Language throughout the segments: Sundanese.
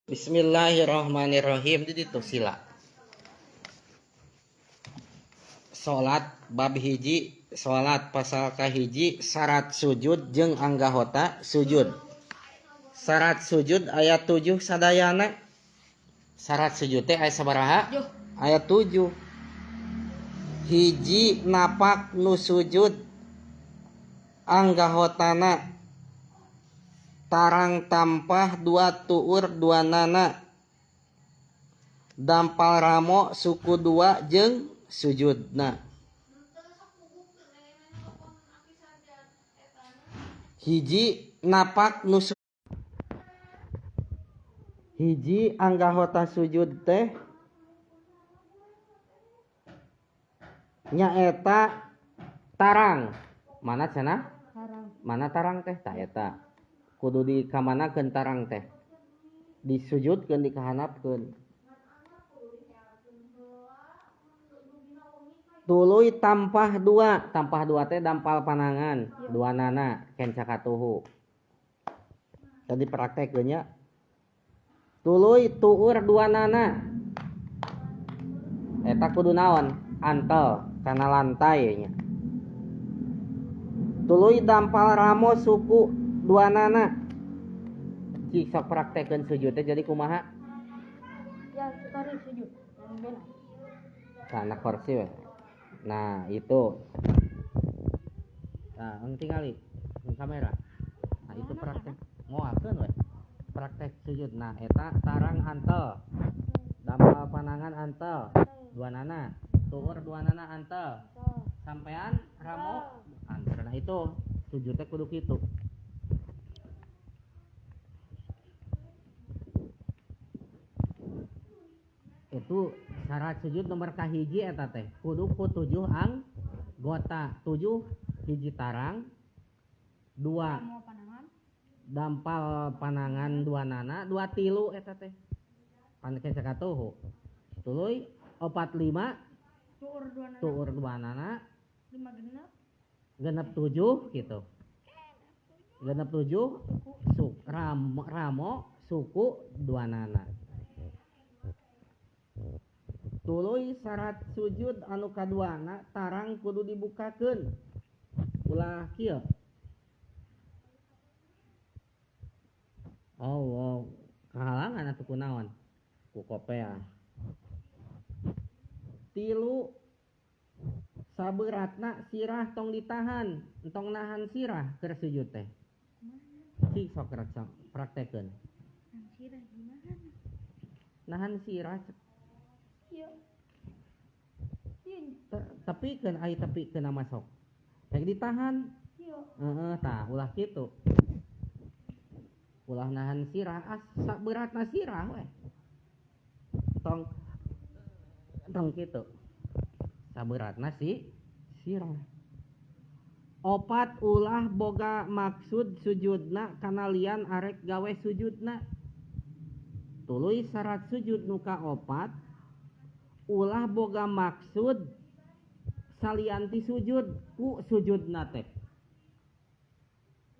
Bismillahirrahmanirrahim. Di ditu sila. Salat bab hiji, salat pasal kahiji, syarat sujud jeung anggahota sujud. Syarat sujud ayat 7 sadayana. Syarat sujud teh aya sabaraha? Ayat 7. Hiji napak nu sujud anggahotana tarang tampah dua tuur dua nana dampal ramo suku dua jeung sujudna. Hiji napak nu hiji anggahota sujud teh nyaeta tarang. Mana cenah? Mana tarang teh? Tah eta. Kudu dikamanakeun tarang teh? Disujudkeun, dikahanapkeun. Tuluy tampah dua, tampah dua teh dampal panangan, dua nana kenca katuhu. Tadi praktekkeun nya. Tuluy tuur dua nana. Eta kudu naon? Antel kana lantai nya. Tuluy dampal ramo suku dua nana. Cik sok praktekkeun sujud teh jadi kumaha? Ya, tarik sujud. Yang benar. Kana kursi we. Nah, itu. Nah, engke tingali di kamera. Nah, itu praktek moalkeun we. Praktek sujud. Nah, eta tarang antel. Dampal panangan antel, dua nana. Tuur dua nana antel. Sampean ramo antel. Nah, itu sujudnya kudu kitu. Itu syarat sujud nomor kahiji eta teh kudu ku 7 anggota. 7 hiji tarang, 2 dampal panangan dua nana, 2 tilu eta teh pan kenca katuhu. Tuluy 4 5 tuur dua nana, 5 genep, genep 7 gitu. Genep 7 ramo suku dua nana. Tuluy syarat sujud anu kaduana tarang kudu dibukakeun. Ulah kieu. Oh, wow. Kahalangan atuh kunaon? Ku kopea. Tilu saberatna sirah tong ditahan, entong nahan sirah keur sujud teh. Cik sok praktekeun. Nahan sirah gimana? Nahan sirah. Iya. Tapi keun ai tapi kena masuk. Rek ditahan. Iya. Heeh, tah ulah kitu. Ulah nahan sirah, as saberatna sirah we. Tong tong kitu. Saberatna si sirah. Opat ulah boga maksud sujudna kana lian arek gawe sujudna. Tuluy syarat sujud nu kaopat ulah boga maksud salianti sujud ku sujudna teh.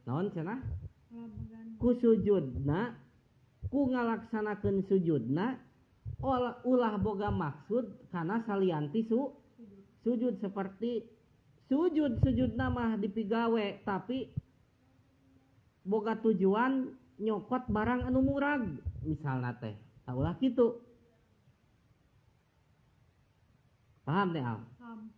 Naon cenah? Ku sujudna, ku ngalaksanakeun sujudna ulah boga maksud kana salianti sujud seperti sujud sujudna mah dipigawe tapi boga tujuan nyokot barang anu murag misalna teh. Tah ulah kitu. Paham teh Al? Paham.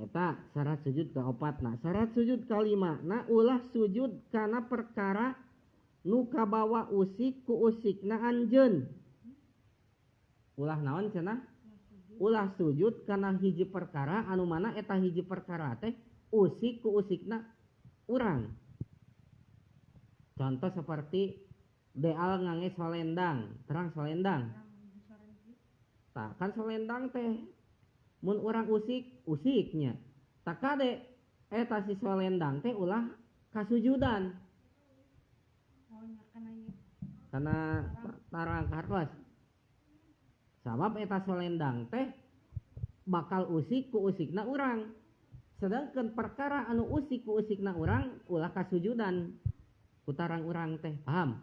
Eta syarat sujud kaopatna. Syarat sujud kalimana ulah sujud kana perkara nu kabawa usik ku usikna anjeun. Ulah naon cenah? Ulah sujud kana hiji perkara anu mana eta hiji perkara teh usik ku usikna urang. Contoh seperti deal ngange solendang, terang solendang. Tah kan solendang teh mun urang usik usiknya. Tah kade eta si solendang teh ulah kasujudan. Karena tarang kartos. Sabab eta solendang teh bakal usik ku usikna urang. Sedangkan perkara anu usik ku usikna urang ulah kasujudan ku tarang urang teh, paham?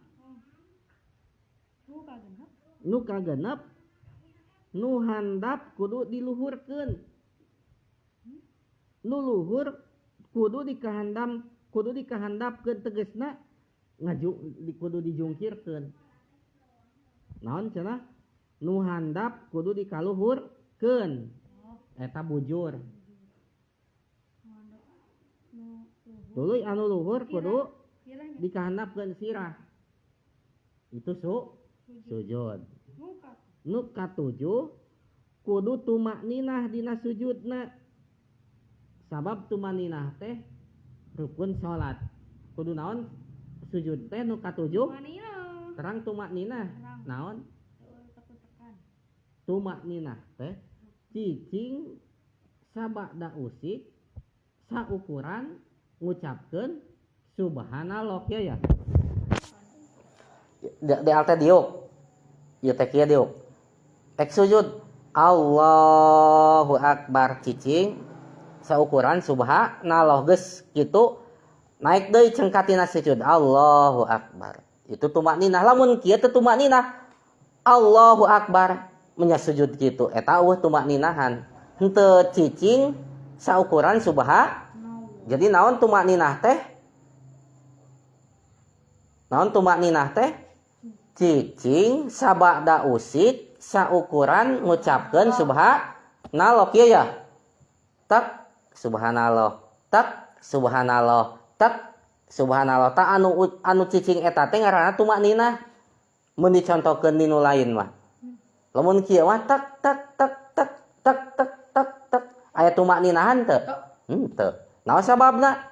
Nu kagenep, nu handap kudu diluhurkeun, nu luhur kudu dikahandam, kudu dikahandapkeun, tegesna ngaju kudu dijungkirkeun. Naon cenah? Nu handap kudu dikaluhurkeun, eta bujur. Tuluy anu luhur kudu dikahandapkeun sirah, itu sujud. Nu katujuh, kudu tumakninah dina sujudna, sabab tumaninah teh rukun salat. Kudu naon sujud teh nu katujuh? Terang tumakninah. Naon tumakninah teh? Cicing sabada usik saukuran ngucapkeun subhanallah. Ya, ya teh diuk ieu teh kieu, diuk ek sujud, Allahu akbar, cicing saukuran subhanallah, geus kitu naik deui cengkat tina sujud, Allahu akbar, itu tumakninah. Lamun kieu teu tumakninah, Allahu akbar menya sujud kitu, eta euweuh tumakninahan, henteu cicing saukuran subha. Jadi naon tumakninah teh? Naon tumakninah teh? Cicing sabada usik saukuran ngucapkeun subhanallah. Kieu ya, tak subhanallah, tak subhanallah, tak subhanallah. Tak anu anu cicing eta teh ngaranna tumakninah. Mun dicontohkeun dinu lain mah, lamun kieu mah tak tak tak tak tak tak tak tak, aya tumakninahan teu? Henteu. Naon sababna?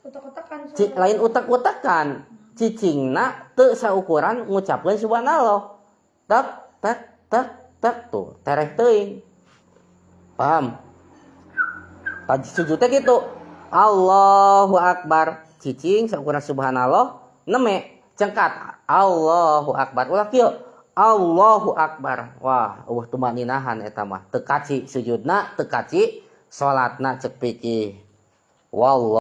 Utak-utakan. Lain utak-utakan, cicingna teu saukuran ngucapkeun subhanallah, tak tak tak tak, tuh tereh teuing. Paham? Tadi sujud teh gitu, Allahu akbar, cicing saukuran subhanallah, neme cengkat Allahu akbar. Ulah kieu, Allahu akbar, wah, euweuh tumaninahan eta mah, teu kaci sujudna, teu kaci salatna, cek fikih. Wallah.